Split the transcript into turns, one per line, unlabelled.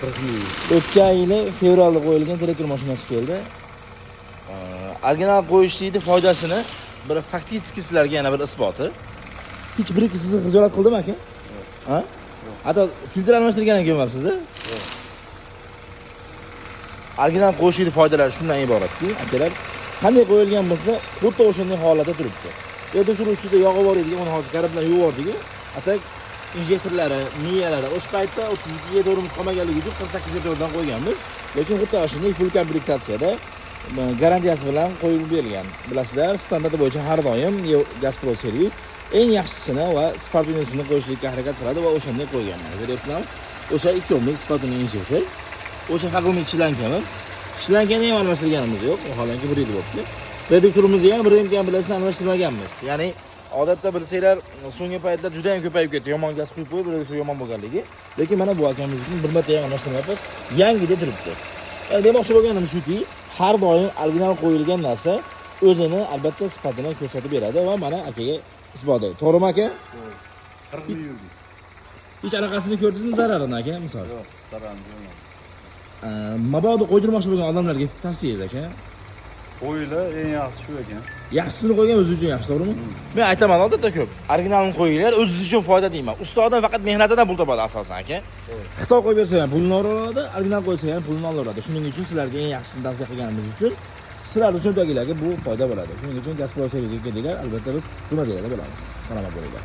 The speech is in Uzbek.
40 ming.
O'tgan yili fevralda qo'yilgan Tracker mashinasi keldi. Original qo'yishlikni foydasini bir фактически sizlarga yana bir isboti. Hech bir ikki sizni xijolat qildimi, aka? Ha? Hatto filtr almashtirganini ko'rmabsiz, a? Original qo'yishlikni foydalari shundan iboratki, akalar, qanday qo'yilgan bo'lsa, xuddi o'shanday holatda turibdi. Reduktor ustida yog'i bor edi, uni hozir kara bilan yuvib yubordik. А так injektorlari, miyalari o'sha paytda 32 ga to'g'rimiz qolmaganligi uchun 48 ga to'g'ridan qo'yganmiz. Lekin xuddi shunday full komplektatsiyada garantiyasi bilan qo'yib berilgan. Bilasizlar, standarti bo'yicha har doim Gazpro servis eng yaxshisini va sifatlisini qo'yishlikka harakat qiladi va o'shanday qo'yganman. Ko'ryapsizlarmi? O'sha 2 o'mlik sifatli injektor. O'sha vakuumli shlankamiz. Shlankani ham almashtirganimiz yo'q, vaholanki bir yil bo'libdi. Reduktorimizni ham bir ham bilasizlar, almashtirmaganmiz. Ya'ni odatda bilsanglar, so'nggi paytlar juda ham ko'payib ketdi. Yomon gaz quyib qo'yib, reduktor yomon bo'lganligi. Lekin mana bu akamizning bir marta ham almashtirmayapmiz. Yangida turibdi. Yani demoqchi bo'lganim shuki, har doim original qo'yilgan narsa o'zini albatta sifatini ko'rsatib beradi va mana akaga isboti. To'g'rimi, aka?
40 ming yurdik.
Hech anaqasini ko'rdingizmi, zararini, aka, misol?
Yo'q, zararini ko'rmadim.
Mabodo qo'ydirmoqchi bo'lgan odamlarga tavsiya aka.
Qo'yinglar, eng yaxshisi shu ekan.
Yaxshisini qo'ygan o'zi uchun yaxshi, to'g'rimi? Men aytaman odatda ko'p. Originalini qo'yinglar, o'zingiz uchun foyda deyman. Usta odam faqat mehnatidan pul topadi asosan, aka. Xitoy qo'yib bersa ham pulini olaveradi, original qo'ysa ham pulini olaveradi. Shuning uchun sizlarga eng yaxshisini tavsiya qilganimiz uchun sizlar uchun tagilarga bu foyda bo'ladi. Shuning uchun Gazpro servisga kelinglar, albatta biz xizmatinglarda bo'lamiz. Salomat bo'linglar.